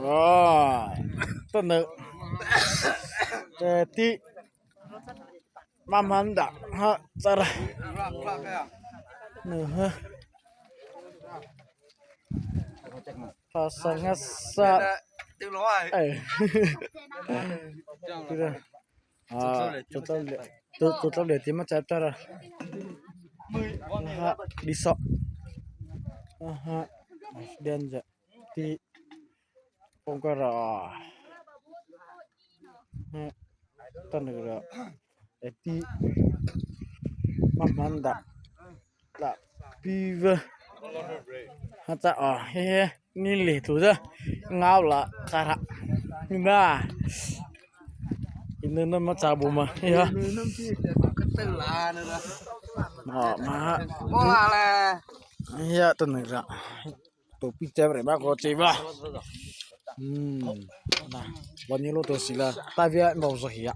ອໍ ຕົ້ນເນີ ແຕ່ຕິ ມາມັນດະ ຮະ ຈະລະ ເນີ ພາສາງາສາ ເອີ ຈະຕ້ອງເລີຍ ຈະຕ້ອງເລີຍທີ່ມາຈັບຈະລະ ຮະ ດີຊອກ ອະຮະ ເດນຈະ ທີ່ປອງກະຣາ ຮະ ຕັນກະຣາ ເອຕິ ມາມັນດະ ລະ ປີເວີ ຮະ ຈະ ອາ ເຮ ເຮ ນີ້ເລຕູເດີ ງາວລະ ຈາຣະ ນີ້ນາ ອີກໜຶ່ງນຳມາຈາບູມາ ເຮ ອາ ມາ ເຮ ຕັນກະຣາ ໂຕປີແຈບໄດ້ມາກໍເຈບວ່າ ອືມ ນະ ວັນນີ້ໂລໂຕຊິລາ ຕາເວຍ ເບົາຊະເຮຍ